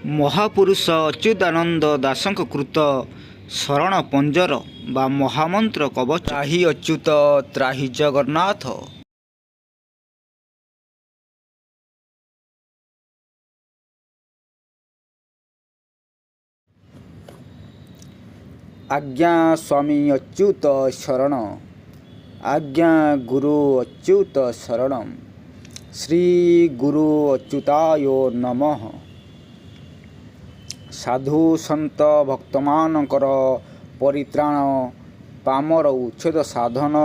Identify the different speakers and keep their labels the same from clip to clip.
Speaker 1: ମହାପୁରୁଷ ଅଚ୍ୟୁତାନନ୍ଦ ଦାସଙ୍କ କୃତ ଶରଣ ପଞ୍ଜର ବା ମହାମନ୍ତ୍ର କବଚ। ତ୍ରାହି ଅଚ୍ୟୁତ ତ୍ରାହି ଜଗନ୍ନାଥ। ଆଜ୍ଞା ସ୍ୱାମୀ ଅଚ୍ୟୁତ ଶରଣ, ଆଜ୍ଞା ଗୁରୁ ଅଚ୍ୟୁତ ଶରଣମ୍, ଶ୍ରୀ ଗୁରୁ ଅଚ୍ୟୁତାୟ ନମଃ। ସାଧୁ ସନ୍ଥ ଭକ୍ତମାନଙ୍କର ପରିତ୍ରାଣ, ପାମର ଉଚ୍ଛେଦ ସାଧନ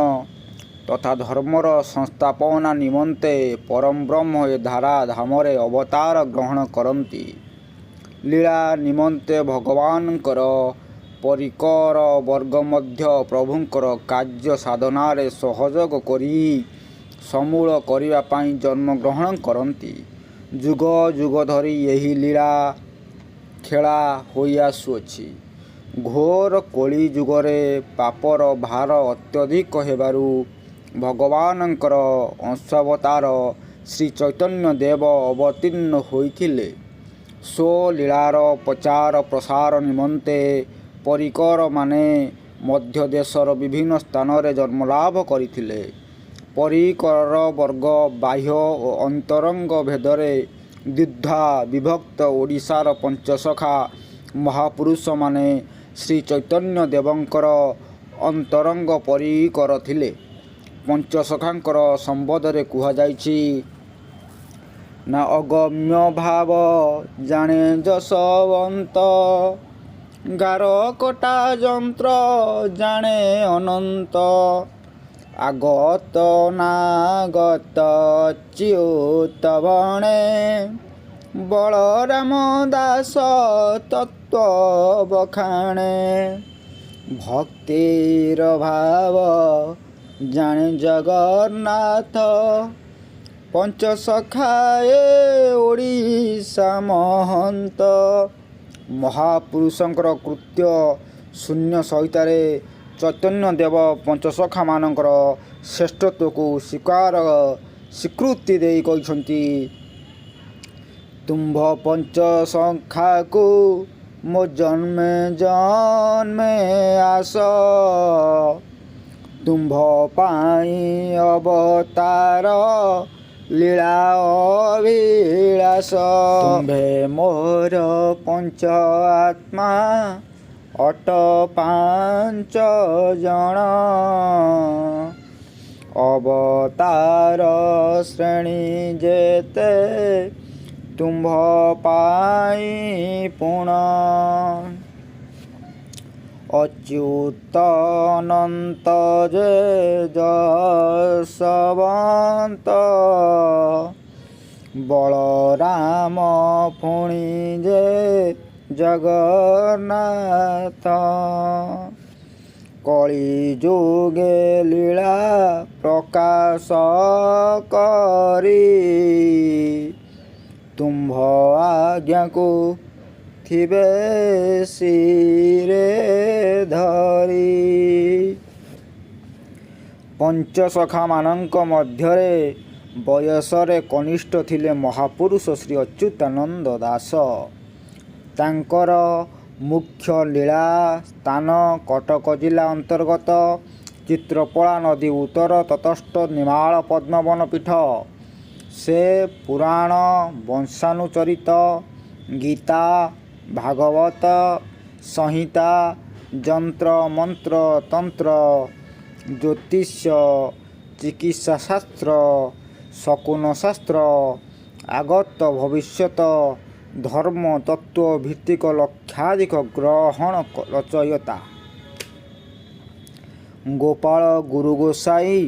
Speaker 1: ତଥା ଧର୍ମର ସଂସ୍ଥାପନା ନିମନ୍ତେ ପରମବ୍ରହ୍ମ ଏ ଧରା ଧାମରେ ଅବତାର ଗ୍ରହଣ କରନ୍ତି। ଲୀଳା ନିମନ୍ତେ ଭଗବାନଙ୍କର ପରିକର ବର୍ଗ ମଧ୍ୟ ପ୍ରଭୁଙ୍କର କାର୍ଯ୍ୟ ସାଧନାରେ ସହଯୋଗ କରି ସମୂଳ କରିବା ପାଇଁ ଜନ୍ମଗ୍ରହଣ କରନ୍ତି। ଯୁଗ ଯୁଗ ଧରି ଏହି ଲୀଳା ଖେଳା ହୋଇଆସୁଅଛି। ଘୋର କଳି ଯୁଗରେ ପାପର ଭାର ଅତ୍ୟଧିକ ହେବାରୁ ଭଗବାନଙ୍କର ଅଂଶାବତାର ଶ୍ରୀଚୈତନ୍ୟ ଦେବ ଅବତୀର୍ଣ୍ଣ ହୋଇଥିଲେ। ସ୍ୱଲୀଳାର ପ୍ରଚାର ପ୍ରସାର ନିମନ୍ତେ ପରିକରମାନେ ମଧ୍ୟ ଦେଶର ବିଭିନ୍ନ ସ୍ଥାନରେ ଜନ୍ମଲାଭ କରିଥିଲେ। ପରିକର ବର୍ଗ ବାହ୍ୟ ଓ ଅନ୍ତରଙ୍ଗ ଭେଦରେ ଦ୍ୱିଧା ବିଭକ୍ତ ଓଡ଼ିଶାର ପଞ୍ଚସଖା ମହାପୁରୁଷମାନେ ଶ୍ରୀଚୈତନ୍ୟ ଦେବଙ୍କର ଅନ୍ତରଙ୍ଗ ପରିକର ଥିଲେ। ପଞ୍ଚସଖାଙ୍କର ସମ୍ବନ୍ଧରେ କୁହାଯାଇଛି ନା, ଅଗମ୍ୟ ଭାବ ଜାଣେ ଯଶୋବନ୍ତ, ଗାର କଟା ଯନ୍ତ୍ର ଜାଣେ ଅନନ୍ତ, ଆଗତ ନାଗତ ଅଚ୍ୟୁତ ଭଣେ, ବଳରାମ ଦାସ ତତ୍ତ୍ୱ ବଖାଣେ, ଭକ୍ତିର ଭାବ ଜାଣେ ଜଗନ୍ନାଥ, ପଞ୍ଚସଖାଏ ଓଡ଼ିଶା ମହନ୍ତ। ମହାପୁରୁଷଙ୍କର କୃତ୍ୟ ଶୂନ୍ୟ ସଂହିତାରେ ଚୈତନ୍ୟ ଦେବ ପଞ୍ଚସଖାମାନଙ୍କର ଶ୍ରେଷ୍ଠତ୍ୱକୁ ସ୍ୱୀକୃତି ଦେଇ କହିଛନ୍ତି, ତୁମ୍ଭ ପଞ୍ଚସଖାକୁ ମୋ ଜନ୍ମେ ଜନ୍ମେ ଆସ, ତୁମ୍ଭ ପାଇଁ ଅବତାର ଲୀଳା ଅଭିଳାଷ, ତୁମ୍ଭେ ମୋର ପଞ୍ଚ ଆତ୍ମା ଅଟ ପାଞ୍ଚ ଜଣ, ଅବତାର ଶ୍ରେଣୀ ଯେତେ ତୁମ୍ଭ ପାଇଁ ପୁଣ। ଅଚ୍ୟୁତ ଅନନ୍ତ ଯେ ଯଶୋବନ୍ତ, ବଳରାମ ପୁଣି ଯେ ଜଗନ୍ନାଥ, କଳି ଯୁଗେ ଲୀଳା ପ୍ରକାଶ କରି, ତୁମ୍ଭ ଆଜ୍ଞାକୁ ଥିବେ ଶିରେ ଧରି। ପଞ୍ଚସଖାମାନଙ୍କ ମଧ୍ୟରେ ବୟସରେ କନିଷ୍ଠ ଥିଲେ ମହାପୁରୁଷ ଶ୍ରୀ ଅଚ୍ୟୁତାନନ୍ଦ ଦାସ। ତାଙ୍କର ମୁଖ୍ୟ ଲୀଳା ସ୍ଥାନ କଟକ ଜିଲ୍ଲା ଅନ୍ତର୍ଗତ ଚିତ୍ରପଳା ନଦୀ ଉତ୍ତର ତଟସ୍ଥ ନିର୍ମାଳ ପଦ୍ମବନ ପୀଠ। ସେ ପୁରାଣ, ବଂଶାନୁଚରିତ, ଗୀତା, ଭାଗବତ, ସଂହିତା, ଯନ୍ତ୍ର, ମନ୍ତ୍ର, ତନ୍ତ୍ର, ଜ୍ୟୋତିଷ, ଚିକିତ୍ସାଶାସ୍ତ୍ର, ଶକୁନଶାସ୍ତ୍ର, ଆଗତ ଭବିଷ୍ୟତ, ଧର୍ମ ତତ୍ତ୍ୱ ଭିତ୍ତିକ ଲକ୍ଷାଧିକ ଗ୍ରହଣ ରଚୟିତା। ଗୋପାଳ ଗୁରୁଗୋସାଇଁ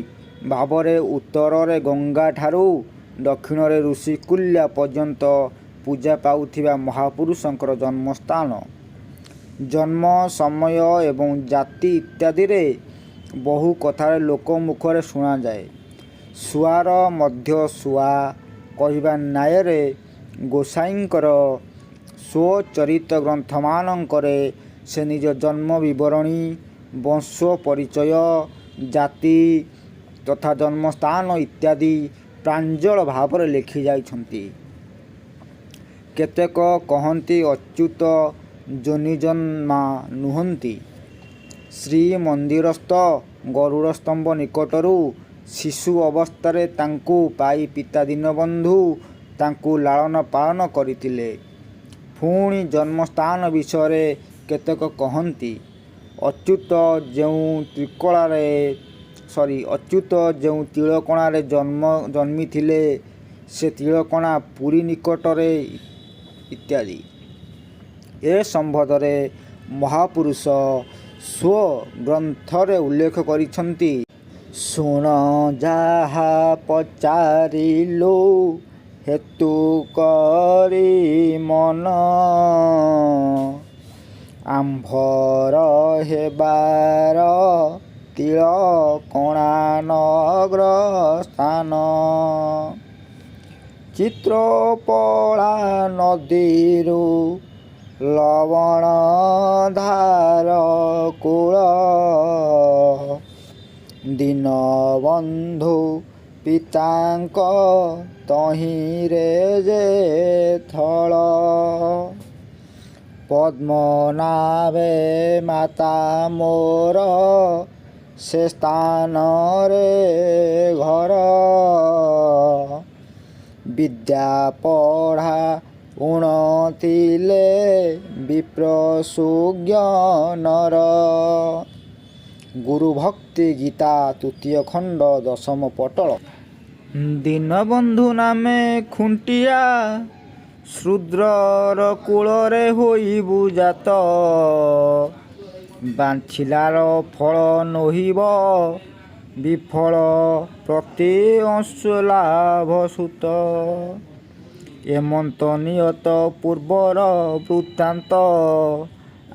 Speaker 1: ଭାବରେ ଉତ୍ତରରେ ଗଙ୍ଗାଠାରୁ ଦକ୍ଷିଣରେ ଋଷିକୁଲ୍ୟା ପର୍ଯ୍ୟନ୍ତ ପୂଜା ପାଉଥିବା ମହାପୁରୁଷଙ୍କର ଜନ୍ମସ୍ଥାନ, ଜନ୍ମ ସମୟ ଏବଂ ଜାତି ଇତ୍ୟାଦିରେ ବହୁ କଥାରେ ଲୋକମୁଖରେ ଶୁଣାଯାଏ। ଶୁଆର ମଧ୍ୟ ଶୁଆ କହିବା ନ୍ୟାୟରେ ଗୋସାଇଁଙ୍କର ସ୍ୱଚରିତ ଗ୍ରନ୍ଥମାନଙ୍କରେ ସେ ନିଜ ଜନ୍ମ ବିବରଣୀ, ବଂଶ ପରିଚୟ, ଜାତି ତଥା ଜନ୍ମସ୍ଥାନ ଇତ୍ୟାଦି ପ୍ରାଞ୍ଜଳ ଭାବରେ ଲେଖିଯାଇଛନ୍ତି। କେତେକ କହନ୍ତି ଅଚ୍ୟୁତ ଯୋନିଜନ୍ମା ନୁହନ୍ତି। ଶ୍ରୀମନ୍ଦିରସ୍ଥ ଗରୁଡ଼ସ୍ତମ୍ଭ ନିକଟରୁ ଶିଶୁ ଅବସ୍ଥାରେ ତାଙ୍କୁ ପାଇ ପିତା ଦୀନବନ୍ଧୁ ତାଙ୍କୁ ଲାଳନ ପାଳନ କରିଥିଲେ। ପୁଣି ଜନ୍ମସ୍ଥାନ ବିଷୟରେ କେତେକ କହନ୍ତି, ଅଚ୍ୟୁତ ଯେଉଁ ତିଳକଣାରେ ଜନ୍ମିଥିଲେ, ସେ ତିଳକଣା ପୁରୀ ନିକଟରେ ଇତ୍ୟାଦି। ଏ ସମ୍ବନ୍ଧରେ ମହାପୁରୁଷ ସ୍ୱଗ୍ରନ୍ଥରେ ଉଲ୍ଲେଖ କରିଛନ୍ତି। ଶୁଣ ଯାହା ପଚାରିଲୁ ହେତୁ କରି ମନ। ଆମ୍ଭର ହେବାର ତିଳକଣା ନଗ୍ର ସ୍ଥାନ। ଚିତ୍ରୋତ୍ପଳା ନଦୀରୁ ଲବଣଧାର କୂଳ। ଦୀନବନ୍ଧୁ ପିତାଙ୍କ ତହିଁରେ ଯେ ଥଳ। ପଦ୍ମନାଭେ ମାତା ମୋର ସେ ସ୍ଥାନରେ ଘର। ବିଦ୍ୟା ପଢ଼ା ଊଣ ଥିଲେ ବିପ୍ର ସୁଜ୍ଞ ନର। ଗୁରୁଭକ୍ତି ଗୀତା ତୃତୀୟ ଖଣ୍ଡ ଦଶମ ପଟଳ। ଦୀନବନ୍ଧୁ ନାମେ ଖୁଣ୍ଟିଆ ଶୂଦ୍ରର କୁଳରେ ହୋଇବୁ ଜାତ। ବାଞ୍ଛିଲାର ଫଳ ନୋହିବ ବିଫଳ ପ୍ରତି ଅଂଶୁଲାଭ ସୁତ। ଏମନ୍ତ ନିୟତ ପୂର୍ବର ବୃତ୍ତାନ୍ତ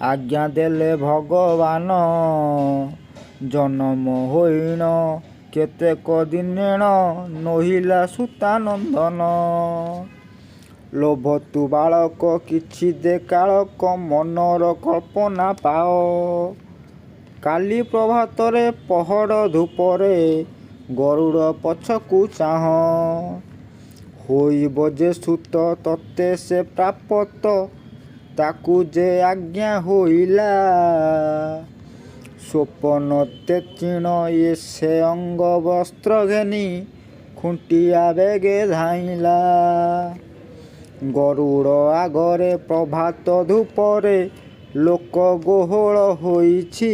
Speaker 1: ଆଜ୍ଞା ଦେଲେ ଭଗବାନ। ଜନମ ହୋଇଣ କେତେକ ଦିନେଣ ନୋହିଲା ସୁତାନନ୍ଦନ। ଲୋଭ ତୁ ବାଳକ କିଛି ଦେ କାଳକ ମନର କଳ୍ପନା ପାଅ। କାଲି ପ୍ରଭାତରେ ପହଡ଼ ଧୂପରେ ଗରୁଡ଼ ପଛକୁ ଚାହଁ। ହୋଇବ ଯେ ସୁତ ତୋତେ ସେ ପ୍ରାପତ ତାକୁ ଯେ ଆଜ୍ଞା ହୋଇଲା। ସ୍ୱପନ ତେକ୍ଷିଣ ସେ ଅଙ୍ଗ ବସ୍ତ୍ର ଘେନି ଖୁଣ୍ଟିଆ ବେଗେ ଧାଇଁଲା। ଗରୁଡ଼ ଆଗରେ ପ୍ରଭାତ ଧୂପରେ ଲୋକ ଗହଳ ହୋଇଛି।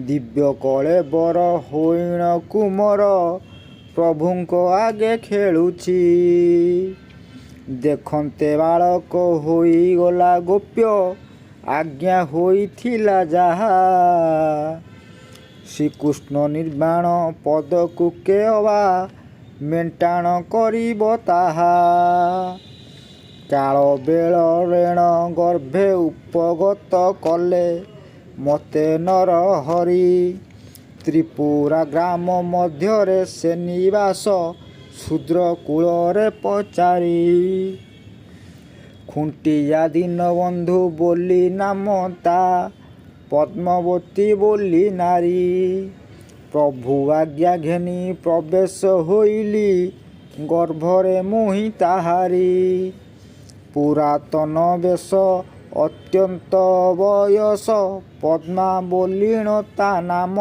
Speaker 1: ଦିବ୍ୟ କଳେବର ହୋଇଣ କୁମର ପ୍ରଭୁଙ୍କ ଆଗେ ଖେଳୁଛି। ଦେଖନ୍ତେ ବାଳକ ହୋଇଗଲା ଗୋପ୍ୟ ଆଜ୍ଞା ହୋଇଥିଲା ଯାହା। ଶ୍ରୀକୃଷ୍ଣ ନିର୍ବାଣ ପଦକୁ କେ ଅବା ମେଣ୍ଟାଣ କରିବ ତାହା। କାଳ ବେଳ ରେଣ ଗର୍ଭେ ଉପଗତ କଲେ ମୋତେ ନରହରି। ତ୍ରିପୁରା ଗ୍ରାମ ମଧ୍ୟରେ ସେ ନିବାସ ଶୂଦ୍ର କୁଳରେ ପଚାରି। ଖୁଣ୍ଟିଆ ଦୀନବନ୍ଧୁ ବୋଲି ନାମ ତା ପଦ୍ମାବତୀ ବୋଲି ନାରୀ। ପ୍ରଭୁ ଆଜ୍ଞା ଘେନି ପ୍ରବେଶ ହୋଇଲି ଗର୍ଭରେ ମୁହିଁ ତାହାରି। ପୁରାତନ ବେଶ ଅତ୍ୟନ୍ତ ବୟସ ପଦ୍ମା ବୋଲିଣ ତା ନାମ।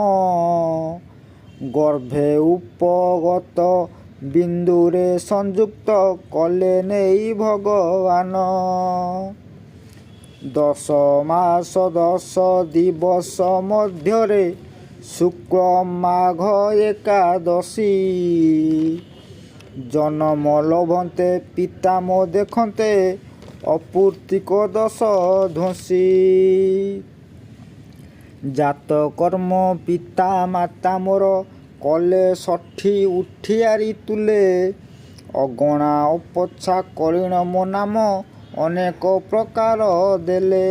Speaker 1: ଗର୍ଭେ ଉପଗତ ବିନ୍ଦୁରେ ସଂଯୁକ୍ତ କଲେ ନେଇ ଭଗବାନ। 10 ମାସ 10 ଦିବସ ମଧ୍ୟରେ ଶୁକ୍ଳ ମାଘ ଏକାଦଶୀ। ଜନମ ଲଭନ୍ତେ ପିତା ମୋ ଦେଖନ୍ତେ ଅପୁତ୍ରିକ ଦୋଷ ଧ୍ୱଂସି। ଜାତକର୍ମ ପିତା ମାତା ମୋର କଲେ ଷଠୀ ଉଠିଆରି ତୁଲେ। ଅଗଣା ଅପଛା କରିଣ ମୋ ନାମ ଅନେକ ପ୍ରକାର ଦେଲେ।